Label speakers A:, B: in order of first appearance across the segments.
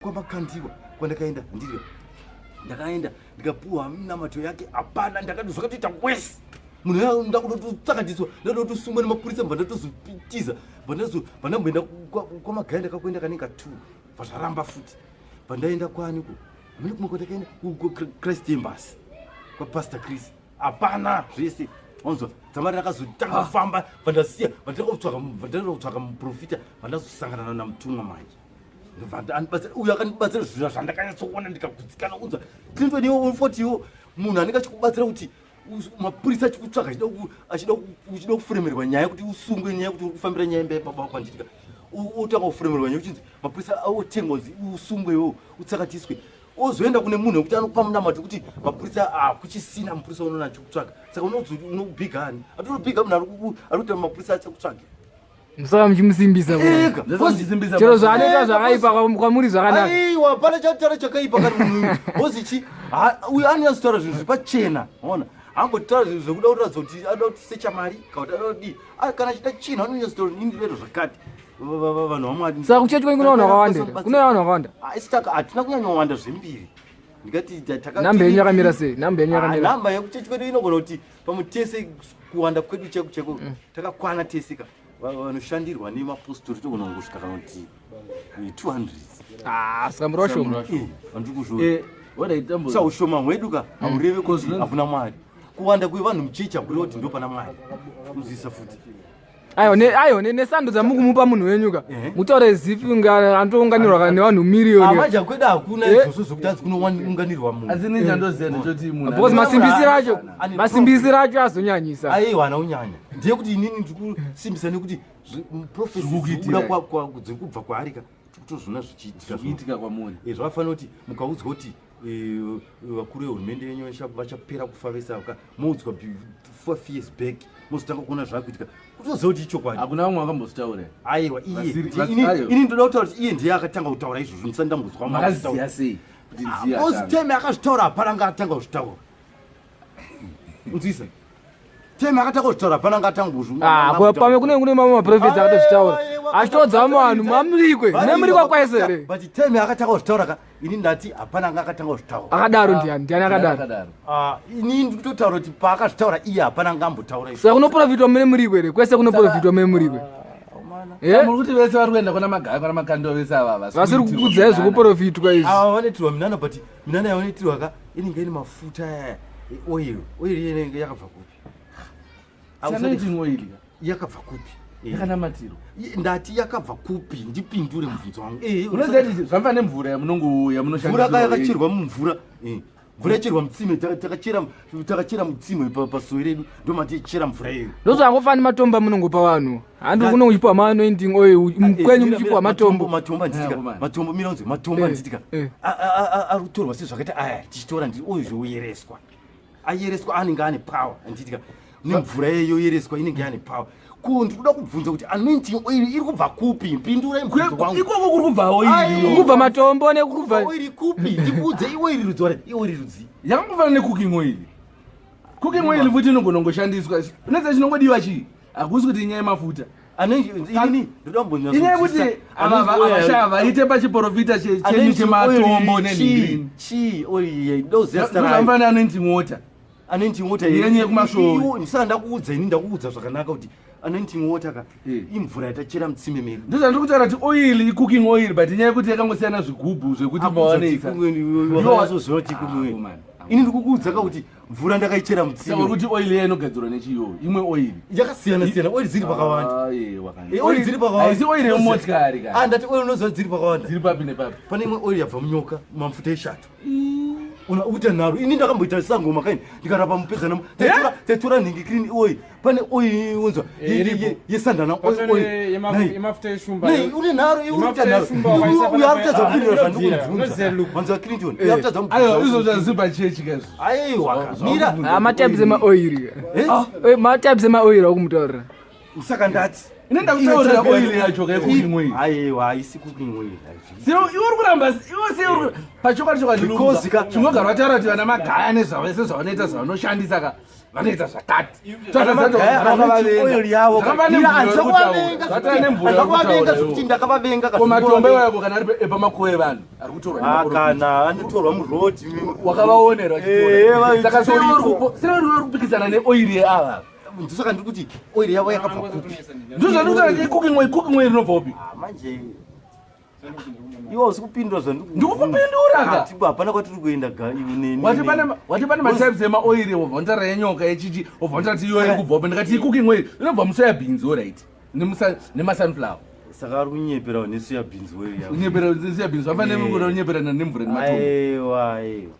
A: Kwamakandiwa kwandakaenda handiri ndakaenda ndikapuwa minamato yake hapana ndakati zvakatoita wese munhu ndakutotsakatiswa ndadotosungwa nemapurisa bva ndatozopitiza bva ndamboenda kwamagaya ndakakuenda kanenge katu bva zvaramba futi bva ndaenda kwaniko mune kumwe kwandakaenda kuchrist embassy kwapastor chris hapana zvese wanzwa dzamari ndakazotanga ah. kufamba bva ndasiya bva ndakutsvaga muprofita bva ndazosangana namutumwa manje uyo akandibatsira zvinhu zvandakanyatsoona ndikagutsikana unzwa Clinton iwo unfoti iwo munhu anenge achikubatsira kuti mapurisa achikutsvaga achida kufuremerwa nyaya kuti usungwe nyaya kuti uri kufambira nyaya imba yababa wako anditika otanga kufuremerwa nyaya uchinzi mapurisa otengwa kunzi usungwe iwo utsakatiswe ozoenda kune munhu wekuti anokupa munamato kuti mapurisa hakuchisina ah, mupurisa unoona achikutsvaga saka unobhiga ani atonobhiga munhu ari kuita mapurisa achakutsvage
B: Musava muchimusimbisa chero zvaanoita zvakaipa kwamuri zvakanaka.
A: Aiwa pana chataura chakaipa kani munhu bozi chi uyu anonyatsotaura zvinhu zviri pachena ona ambotaura zvinhu zvekuda kuratidza kuti anoda kuti secha mari kana kuti anoda kudii kana achida chinhu anonyatsotaura ini ndinoita zvakati vanhu vamwari.
B: Saka kuchechi kwenyu kune vanhu vakawanda here? Kune vanhu vakawanda?
A: Isi hatina kunyanyowanda zvembiri. Ndikati
B: namba yenyu yakamira sei? Namba yenyu yakamira.
A: Namba yekuchechi kwedu inogona kuti pamwe tese kuwanda kwedu cheko cheko mm. takakwana tese ka vanoshandirwa nemapostori togona kungosvika kana kuti 200
B: ah, saka muri washoma
A: eh, andikuzvosa eh, ushoma hwedu ka mm. haureve kuti hakuna mwari kuwanda kwevanhu muchechi hakureva kuti ndopana mwari kuzivisa futi
B: ayo nesando dzamukumupa munhu wenyu ka mutaure zifi anotounganirwa nevanhu miriyoni
A: manje kwedu hakuna eh. izvozvo zvekuti anzi kunounganirwa munhu
C: asi ini chandoziva ndechoti munhu
B: because masimbisiro acho masimbisiro acho azonyanyisa
A: aiwa ana unyanya ndiye kuti inini ndikusimbisa nekuti prophecy dziri kubva kwaari ka tikutozviona zvichiitika
C: zvichiitika kwamuri
A: eh, zvakafanira kuti mukaudzwa kuti eh, vakuru vehurumende yenyu vachapera kufa vese ava moudzwa five years back mozotanga kuona zvakuitika kutoziva kuti ichokwadi
C: hakuna vamwe vakambozvitaura
A: aiwa iye ini ndoda kutaura kuti iye ndiye akatanga kutaura izvozvo ndisati ndambozwa
C: makaziva sei
A: kuti ndiye teme akazvitaura hapana anga atanga kuzvitaura nzwisa teme akatanga kuzvitaura hapana anga atanga
B: kuzvitaura ah, pamwe kune kune mamwe maprofeti akatozvitaura achitoudza vamwe vanhu mamurikwe nemurikwa kwaise here
A: but teme akatanga kuzvitaura ka ini ndati hapana anga akatanga kuzvitaura
B: akadaro ndiani ndiani akadaro
A: ah, ini ndikutotaura kuti paakazvitaura iye hapana anga ambotaura
B: saka kunoprofitwa mune murikwe here kwese kunoprofitwa mune murikwe
C: ah, eh? muri kuti vese vari kuenda kwana magaya kwana makando vese ava
B: vasiri kukudzai zvekuprofitwa izvi
A: ava vanoitirwa minana but minana yavanoitirwa ka inenge ine mafuta aya oil oil inenge yakabva kupi
C: Anointing oil ka.
A: Yakabva kupi?
C: Eh. Yakanamatirwa.
A: Ndati yakabva kupi? Ndipindure mubvunzo wangu.
C: Eh, unoziva kuti zvamfa nemvura yamunongo yamunoshandisa.
A: Mvura kaya yakacherwa mumvura. Eh. Mvura yacherwa mutsime takachera takachera mutsime pasowe redu ndomatichera mvura iyoyo.
B: Ndozvangofani matombo amunongopa vanhu. Handi kuno uchipiwa ma anointing oil
A: eh,
B: kwenyu muchipiwa matombo.
A: Matombo anditika. Matombo mira unzi matombo anditika. Ari kutorwa sezvakaita aya tichitora ndi oyo zvoyereswa. Ayereswa anenge ane power anditika. Nemvura iyoyo yoyereswa inenge yane power. Ko ndikuda kubvunza kuti anointing oil iri kubva kupi? Mpindurai mubvunzo wangu.
C: Ikoko kuri kubva oil.
B: Kubva matombo nekubva
A: oil kupi? Ndikuudze iwe rudzi wari, iwe rudzi.
C: Yakangofanana necooking oil. Cooking oil futi inogona kungoshandiswa. Unoziva chinongodiwa chii? Hakusi kuti inyaya yemafuta.
A: Inini ndoda
C: kumbonyatso. Inyaya yekuti ava avashaya vaite pachiporofita chenyu chematombo nenhingirini.
A: Chii oil iye ndoziva
C: zita rayo. Ndozvamfanana anointing water.
A: Anointing water
C: yenyu yekumashowe.
A: Ndisaka ndakuudza ini ndakuudza zvakanaka kuti anointing water ka eh. imvura yatachera mutsime medu.
C: Ndozvandiri kutaura kuti oil icooking oil but inyaya yekuti yakangosiyana zvigubhu zvekuti mawaneisa.
A: Wakazoziva kuti cooking oil. Ini ndikukuudza ka kuti mvura ndakaichera mutsime.
C: Saka kuti oil iya inogadzirwa nechiyo imwe oil
A: yakasiyana siyana oil dziri pakawanda.
C: Ah, eh,
A: eh, oil dziri pakawanda.
C: Haisi oil yemotikari ka.
A: Ah ndati oil unoziva dziri pakawanda.
C: Dziri papi nepapi.
A: Pane imwe oil yabva munyoka mafuta eshato. Una ukuita nharo ini ndakamboita sangoma kaini ndikarapa mupedza namo taitora taitora nhingi clean oil pane oil unzwa yesandana oil oil
D: yemafuta eshumba
A: nei une nharo iwe unoita nharo uyo ari kutadza kupindura zvandikubvunza wanzwa Clinton uyo ari kutadza
C: ayo izvo zvazipa chechi kaizvo
A: aiwa mira
B: ah, matypes emaoil eh? Ah. Eh, matypes emaoil akumutaurira
A: saka ndati
C: Ine ndakutaurira oil yacho ka cooking oil.
A: Aiwa, haisi cooking oil.
C: Sio iwe uri kuramba iwe sei uri pachokwadi chokwadi
A: Because ka-
C: chingogara vataura kuti vana magaya nezvavese zvavanoita zvavanoshandisa ka vanoita zvakati.
A: Oil yavo
C: Zvakavanembura
A: zvekuti ndakavavenga
C: Ko matombo iwayo kana ari epamakuva evanhu ari kutorwa nemaporofita.
A: kana anotorwa muroad
C: Wakavaonera
A: Eh,
C: vachitora. Saka sei uri kupikisana neoiri yeava?
A: Ndosaka ndiri kuti oil yavo yakabva kupi?
C: Ndozvandikutaura cooking oil, cooking oil inobva kupi?
A: Ah, manje iwe usi kupindura.
C: Ndikukupindura ka.
A: Zvandikuti hapana kwatiri kuenda ga iwe neni.
C: Wati pane wati pane matypes emaoiri, wobva wantaura yenyoka, yechichi, wobva wantaura kuti iyo iri kubva upi. Ndikati cooking oil inobva musoya beans, alright, nemasunflower.
A: Saka ari kunyepera nesoya beans oil yavo.
C: Kunyepera soya beans vafanira kuda kunyeperana nemvura nematombo.
A: Aiwa, aiwa.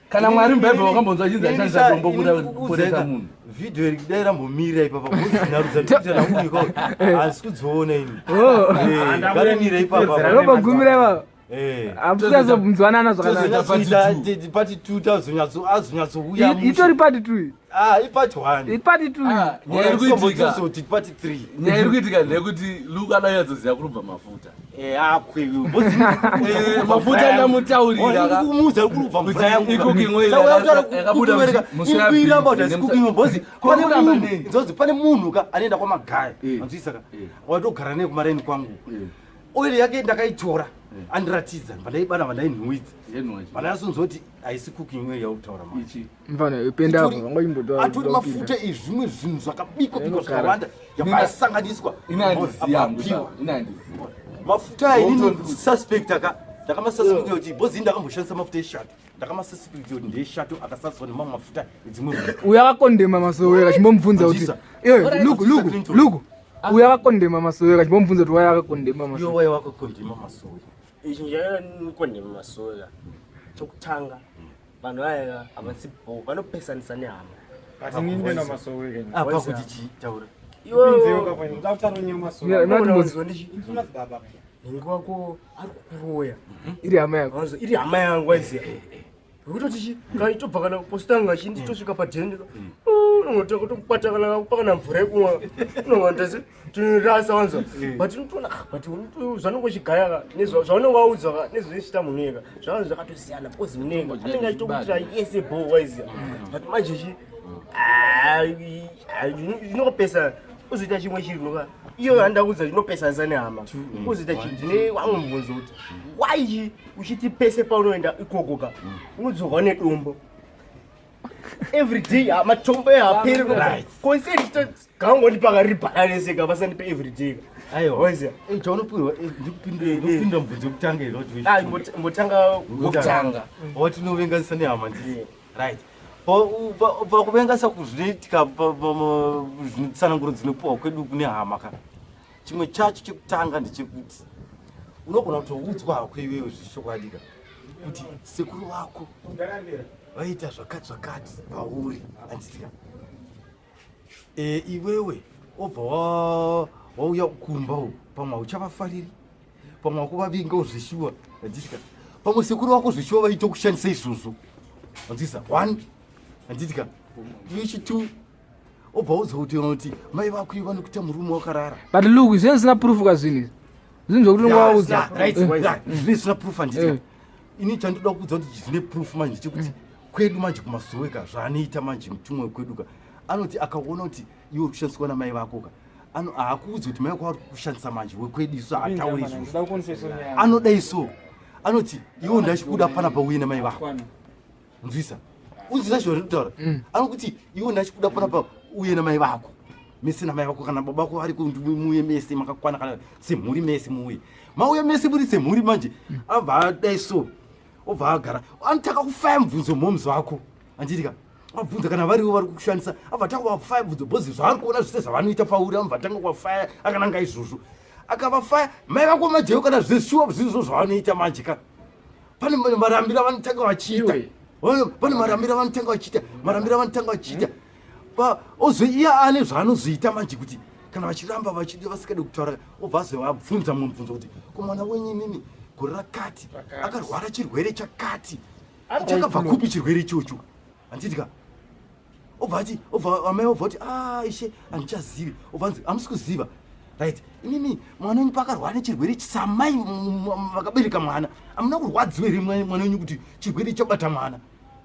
C: Kana Mwari mubhaibheri wakambonzwa achinzi ashandisa dombo kuda kuporesa munhu?
A: Vhidhiyo iri kudai rambomira ipapa, bhozinarudza handisi kudziona ini.
B: Oh.
A: Garamira ipapa.
B: Rinobogumira ipapa. Hamusazobvunzwanana zvakanaka.
A: Tozonyatsoita part two, azonyatsouya.
B: Itori part two.
A: Ipart one.
B: Ipart two.
C: Ah, nyaya iri kuitika
A: Tozoti part three.
C: Nyaya iri kuitika ndeyekuti Luke adanyatsoziva kurubva mafuta.
A: Akwe.
C: Mafuta ndamutaurira ka.
A: Kumuudza kurubva mvura yangu.
C: Kuti icooking oil yakabuda musoya
A: Ikuiramba kuti
C: beans
A: asi cooking oil boss. Pane
C: Kuramba
A: munhu
C: nei?
A: nzodzi, pane munhu ka anoenda kwamagaya. Anzwisisa ka? Watogara naye kumaraini kwangu. Oil yake ndakaitora, andiratidza, vandaibana, vandainhuwidza.
C: Yenwa chi?
A: Vandaasonzwa kuti haisi cooking oil yautaura manje.
C: Ichi.
B: Mfana, penda apo vangachimbotaura.
A: Atori mafuta ezvimwe zvinhu zvakabikwa bikwa zvakawanda, yakasanganiswa.
C: Ine handizivi hangu.
A: Apapiwa.
C: Ine handizivi.
A: Mafuta aya inini suspect aka ndakamasuspect kuti boss, ini ndakamboshandisa mafuta eshato, ndakамasuspect kuti ndeeshato akasaswa nemamwe mafuta edzimwe mhuka.
B: Uyo akakondema masowe, kachimbomubvunza kuti
A: Anzwisa.
B: iwe Luku, Luku,
A: Clinton.
B: Luku, uyo akakondema masowe, kachimbomubvunza kuti why akakondema
A: Iwo
B: masowe.
A: wai wakakondema masowe?
D: Ichi njanikondema masowe, chokutanga vanhu vaya havasi bo, vanopesanisa nehama.
A: Apa kuti chii? Taura.
D: Nhingi wako ari kukuroya.
B: Iri hama yako.
D: Wanzo iri hama yangu, aiziya wekutoti chi kaitobva kana postanga chindi tosvika padheni, unongotanga kutokubata kana kupa kana mvura yekumwa, unongandasi tinorasa wanzo. But unotoona, ah, but zvanongochigaya ka zvaunenge waudzwa ka nezvinochita munhu ega zvanga zvakatosiyana, because munhu ega anenge achitokuitira yese bo, waiziya. But manje chi inokopesa uzoita chimwe chinhu ka, iyo yandakuudza chinopesanisa nehama, uzoita chinhu ndine wamwe mubvunzo kuti why chi uchiti pese paunoenda ikoko ka unodzoka nedombo everyday. Ah, matombo ehaperi konseri ribhalarise ka vasandipe everyday ka.
A: Aiwa.
D: Waiziya.
A: Chaunopirwa ndikupindura mubvunzo wekutanga here kuti
D: Ah, mbotanga.
C: Wekutanga.
A: Watinovenganisa nehama ndii, right? Pakuvenganisa kuzvinoitika, tsananguro dzinopiwa kwedu kune hama ka, chimwe chacho chekutanga ndechekuti unogona kutoudzwa hako iwewe zvichokwadi ka kuti sekuru vako vaita zvakati zvakati pauri, handitika? Iwewe obva wauya kumba uku, pamwe hauchavafariri, pamwe wakuvavingawo zveshuwa, handitika? Pamwe sekuru vako zveshuwa vaita kushandisa izvozvo, hanzisa one, handitika? Ichi two, obva udzwa kuti mai vako ivo vanokuita murume wakarara.
B: But look, zvinhu zvisina proof ka, zvinhu izvi, zvinhu zvokuti unongovaudza.
A: Right, zvine zvisina proof, handitika? Ini chandoda kuudza kuti zvine proof manje chekuti kwedu manje kumasowe ka, zvaanoita manje mutumwe wekwedu ka, anoti akaona kuti iwe uri kushandiswa namai vako ka, haakuudzi kuti mai vako vari kushandisa. Manje wekwedu isu haatauri izvozvo, anodai so, anoti iwe ndachikuda panapa uye namai vako. Nzwisa, unzwisa zvo ndikutaura. Anokuti iwe ndachikuda panapa uye namai vako mese, namai vako kana baba vako variko, muye mese makakwana kana semhuri mese, muuye mauya mese muri semhuri. Manje abva adai so, obva agara, anotanga kufaya mubvunzo moms vako, handitika? Abvunza kana varivo vari kushandisa, abva atanga kuvafaya mubvunzo because zvaari kuona zvese zvavanoita pauri, anobva atanga kuvafaya akananga izvozvo. Akavafaya mai vako majeyo kana zveshuwa zvirizvo zvavanoita manje ka, pane marambiro avanotanga vachiita, pane marambiro avanotanga vachiita, marambiro avanotanga vachiita. Ozoiya ane zvaanozoita manje kuti kana vachiramba vachida vasikade kutaura, obva azovabvunza mumwe mubvunzo kuti ko mwana wenyu inini gore rakati akarwara chirwere chakati, chakabva kupi chirwere ichocho, handitika? Obva ati, obva amai obva kuti, a ah, ishe, handichazivi. Obva anzi, hamusi kuziva. Right, imimi mwana wenyu pakarwara nechirwere samai vakabereka mwana, amuna kurwadziwa here mwana wenyu kuti chirwere chabata mwana?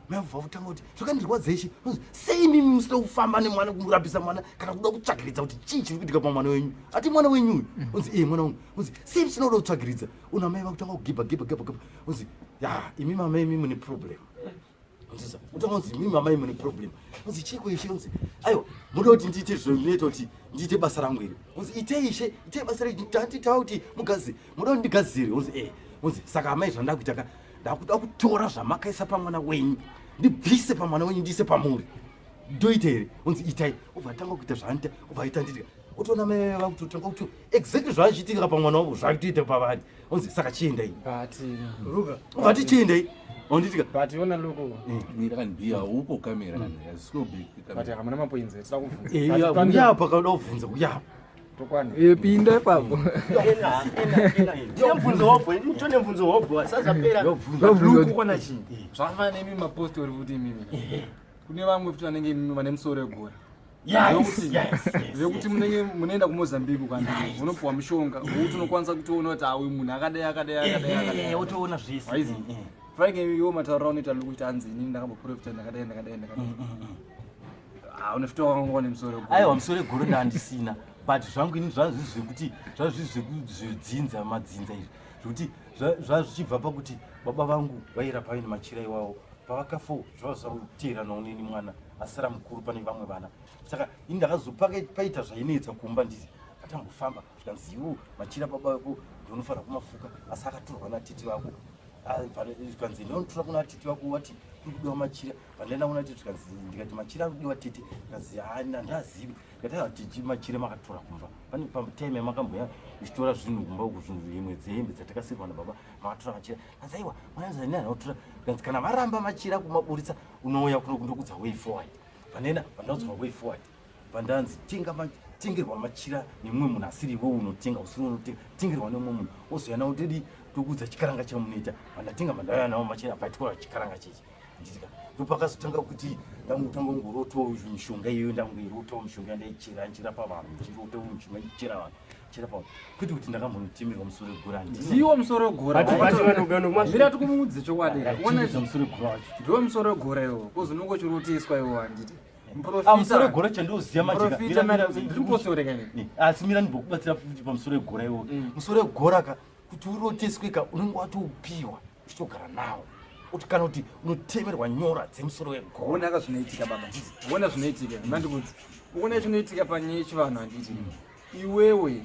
A: Mai vabva kutanga kuti zvakandirwadza ishe. Sei imimi musina kufamba nemwana kumurapisa mwana kana kuda kutsvagiridza kuti chii chiri kuitika pamwana wenyu? Ati mwana wenyu uyu. Unzi iye mwana wangu. Unzi sei musina kuda kutsvagiridza? Una mai vakutanga kugibha gibha gibha gibha. Unzi ya imi mama imi mune problem. Unzisa utanga unzi imi mama imi mune problem. Unzi chii ishe? Unzi aiwa muda kuti ndiite zvinoita kuti ndiite basa rangu here? Unzi itei ishe, itei basa renyu, tanditaura kuti mugadzire. Muda kuti ndigadzire? Unzi eh. Unzi saka amai zvandakuita ka ndakuda kutora zvamakaisa pamwana wenyu ndibvise pamwana wenyu ndiise pamuri, ndoita here? Unzi itai. Ubva atanga kuita zvaanoita, ubva aita nditika otoona mai vakutotanga kuti exactly zvaachiitika pamwana wavo zvakutoita pavari. Unzi saka chiendai.
B: But
D: Ruka.
A: Ubva ati chiendai, onditika.
B: But ona loko.
C: Mira kani bia uko kamera kani yazisiko big
B: But
C: kamera.
B: hamuna mapoints tida kubvunza.
A: Uyapa kauda kubvunza uyapa.
B: Tokwana. Pinda ipapo.
D: Ndine mubvunzo wobwo, ndine mubvunzo wobwo, sazapera.
B: Luku kwana chii? Zvakafanana nemi mapostori futi imimi. Kune vamwe futi vanenge imimi vane musoro wegora. Vekuti munenge munoenda kuMozambique kana unopuwa mushonga wekuti unokwanisa kutoona kuti uyu munhu akadai akadai akadai akadai.
A: Otoona zvese.
B: Waizi. Frank, iwo matauriro aunoita Luku kuti hanzi inini ndakamboprofita ndakadai ndakadai ndakadai. Ah, unofita wakangova nemusoro wegora.
A: Aiwa, musoro wegoro ndandisina, but zvangu ini zvazvizvi zvekuti zvazvizvi zvekudzinza madzinza izvi zvekuti zvazvichibva pakuti baba vangu vairapa vaine machira iwawo, pavakafa zvava zvakuteeranawo neni mwana asara mukuru pane vamwe vana. Saka ini ndakazopaita zvainetsa kumba, nditi atambofamba zvikanzi iwo machira baba vako ndinofanira kumafuka, asi akatorwa natete vako. Zvikanzi ndinotora kuna tete vako, wati kuri kudiwa machira. Pandaenda kuna tete zvikanzi, ndikati machira ari kudiwa tete, zvikanzi handazivi. Ndikati aiwa tete, machira makatora kumba pane patime yamakamboya muchitora zvinhu kumba uku, zvinhu imwe dzehembe dzatakasirwa nababa, makatora machira. Kanzi aiwa mwana nani anotora. Kanzi kana varamba machira kumaburitsa unouya kuno kundokudza way forward. Pandaenda pandaudzwa way forward, pandanzi tenga tengerwa machira nemumwe munhu asiri iwe unotenga, usiri unotenga, tengerwa nemumwe munhu ozouya nawo todi tokuudza chikaranga chamunoita. Pandatenga mandauya nawo machira paitwa chikaranga chechi nditika ndopakazotanga kuti ndangotanga kungorotawo mishonga iyoyo, ndangoirotawo mishonga yandaichera nchirapa vanhu, ndichirotawo mishonga ndichera vanhu, chera pavanhu, kwete kuti ndakambonotemerwa musoro wegora, handina.
B: Ndiwo musoro wegora.
D: But vanhu gano
B: Mira tikumuudze chokwadi. Ona
A: Chiita musoro wegora wacho.
B: Ndiwo musoro wegora iwo. Kozi unonge uchiroteswa iwo handiti.
A: Ah, musoro wegora chandioziva manje
B: Muprofita ndiri mupostori kani.
A: Asi mira ndimbokubatsira futi pamusoro wegora iwo. Musoro wegora ka, kuti uroteswe ka, unenge watoupiwa uchitogara nawo, kuti kana kuti unotemerwa nyora dzemusoro wegora.
B: Ona ka zvinoitika baba. Ona zvinoitika. Mandikudzi. Uona chinoitika panyaya yechivanhu handiti. Iwewe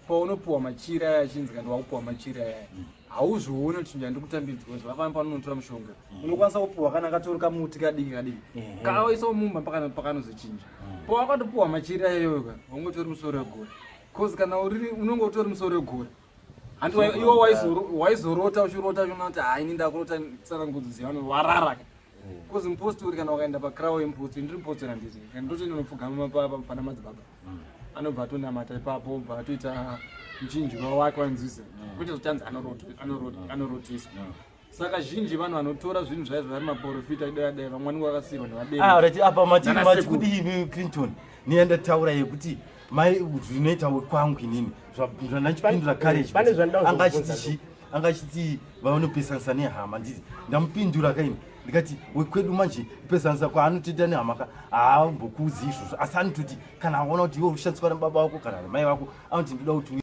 B: paunopuwa machira aya achinzi kana wakupuwa machira aya hauzvioni kuti ndandikutambidzwa zvakafana. Paunotora mushonga unokwanisa kupuwa kana katori kamuti kadiki kadiki kawaisa mumba pakanozochinja. Pawakatopuwa machira iyoyo ka wangotori musoro wegore, cause kana uri unonge utori musoro wegore handi iwe waizorota uchirota uchiona kuti hai ini ndakurota tsanangudzo dzevanhu warara ka. Cause mupostori kana wakaenda pakrawo yemupostori, ndiri mupostori handiti, kana ndotoenda unopfugama pana madzibaba anobva atonamata ipapo, obva atoita muchinjwa wake wanzwisa, kwete zvochanzi anoroteswa. Saka zhinji vanhu vanotora zvinhu zvaizvo vari maprofita dai dai vamwe vanenge vakasirwa
A: Ah,
B: nevabereki.
A: right, apa mati
B: Nana
A: mati
B: sekuru.
A: kudii Clinton niyandataura yekuti mai zvinoita kwangu inini zvandachipindura kare
D: Pane zvandinoda
A: anga
D: kuzobvunza.
A: achiti chi anga achiti vanopesanisa nehama, nditi ndamupindura kaini ndikati wekwedu manje kupesanisa kwaanotoita nehama ka haambokuudzi izvozvo, asi anototi kana aona kuti iwe ushandiswa nababa vako kana namai vako anoti ndoda kuti